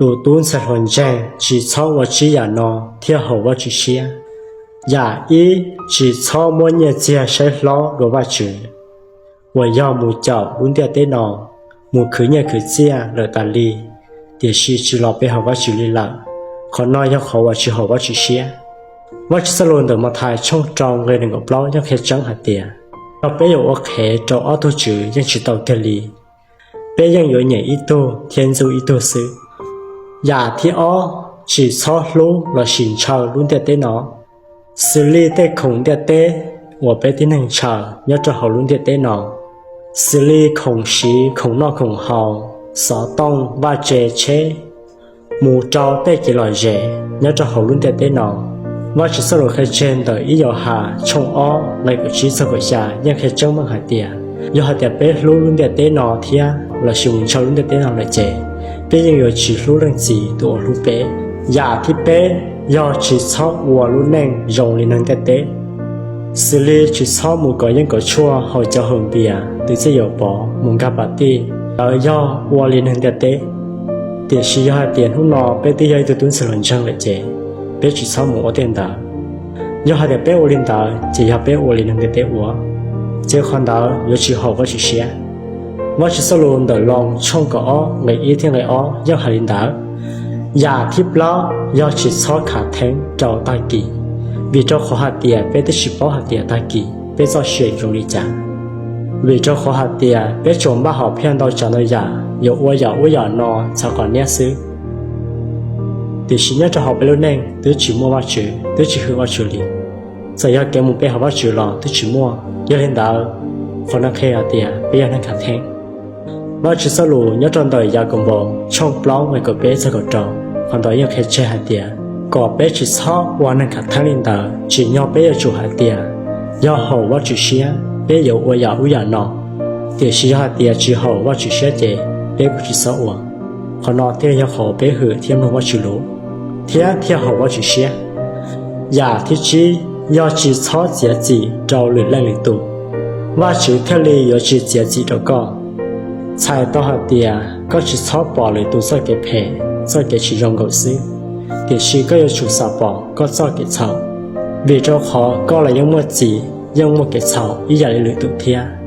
Tus tub ntxhais hluas ntseeg tsis txhob ua tsib yam no thiaj haum Vajtswv siab. Yam ib, tsis txhob muab nyiaj txiag saib hlob dua Vajtswv, uas yog mus caum lub ntiaj teb no, mus khwv nyiaj khwv txiaj lawm tas li, tiam sis tsis los pe hawm Vajtswv li lawm. Qhov no yog qhov uas tsis haum Vajtswv siab. Vajtswv txoj lus ntawm Mathais tshooj rau nqe nees nkaum plaub yeej qhia tseeb hais tias, yog peb yuav ua qhev rau ob tug tswv yeej tsis tau kiag li. Peb yeej yuav nyiam ib tug thiab ntxub ib tug xwb. Yam thib ob, tsis txhob hlub lossis ntshaw lub ntiaj teb no, xws li tej khoom ntiaj teb uas peb tib neeg ntshaw nyob rau hauv lub ntiaj teb no, xws li khoom siv, khoom noj khoom haus, xov tooj, vaj tse, tsheb, mus rau tej kev lom zem nyob rau hauv lub ntiaj teb no. Vajtswv txoj lus qhia tseg ntawm ib Yauhas tshooj ob nqe kaum tsib txog kaum xya yeej qhia tseeb meej hais tias, yog hais tias peb hlub lub ntiaj teb no thiab lossis mus ntshaw lub ntiaj teb no lawm ces, peb yeej yuav tsis hlub Leej Txiv tus uas hlub peb. Yam thib peb, yog tsis txhob ua lub neej zoo li neeg ntiaj teb, xws li tsis txhob mus kov yeeb kov tshuaj haus cov haus npias tus txij yuav pov mus nkag pas tij, ntawd yog ua li neeg ntiaj teb. Tiam sis yog hais tias hnub no peb twb yog ib tug tub ntxhais hluas ntseeg lawm ces, peb tsis txhob mus ua tej ntawd. Yog hais tias peb ua li ntawd ces yog peb ua li neeg ntiaj teb ua, ces qhov ntawd yuav tsis haum Vajtswv siab. Vajtswv txoj lus ntawm Loos tshooj kaum ob nqe ib thiab nqe ob yeej hais li ntawd. Yam thib plaub, yog tsis txhob khav theeb rau tag kis, vim rau qhov hais tias peb twb tsis paub hais tias tag kis peb txoj sia yuav zoo li cas. Vim rau qhov hais tias peb tsuas npaj hom phiaj ntau tsav ntau yam yuav ua yam ub yam no txhav qhov niab xwb, tiam sis nyob rau hauv peb lub neej twb tsis muaj Vajtswv, twb tsis hwm Vajtswv li. Txawm yog kev mus pe hawm Vajtswv los twb tsis muaj. Yog li ntawd, qhov no qhia hais tias peb yog neeg khav theeb. Vajtswv txoj lus nyob rau ntawm Yakaunpaus tshooj plaub nqe kaum peb txog kaum rau, qhov ntawd yeej qhia tseg hais tias, kom peb tsis txhob ua neeg khav theeb li ntawd tsim nyog peb yuav tsum hais tias, yog haum Vajtswv siab peb yuav ua yam ub yam no, tiam sis yog hais tias tsis haum Vajtswv siab ces peb kuj tsis txhob ua. Qhov no thiaj yog qhov peb hwm thiab mloog Vajtswv lus, thiab thiaj haum Vajtswv siab. Yam thib tsib, yog tsis txhob txiav txim rau lwm leej lwm tus, Vajtswv thiaj li yuav tsis txiav txim rau koj. Txhais tau hais tias koj tsis txhob pom lwm tus txoj kev phem, txoj kev tsis zoo nkaus xwb, tiam sis koj yuav tsum xam pom koj txoj kev txhaum, vim rau qhov koj los yeej muaj txim, yeej muaj kev txhaum ib yam li lwm tus thiab.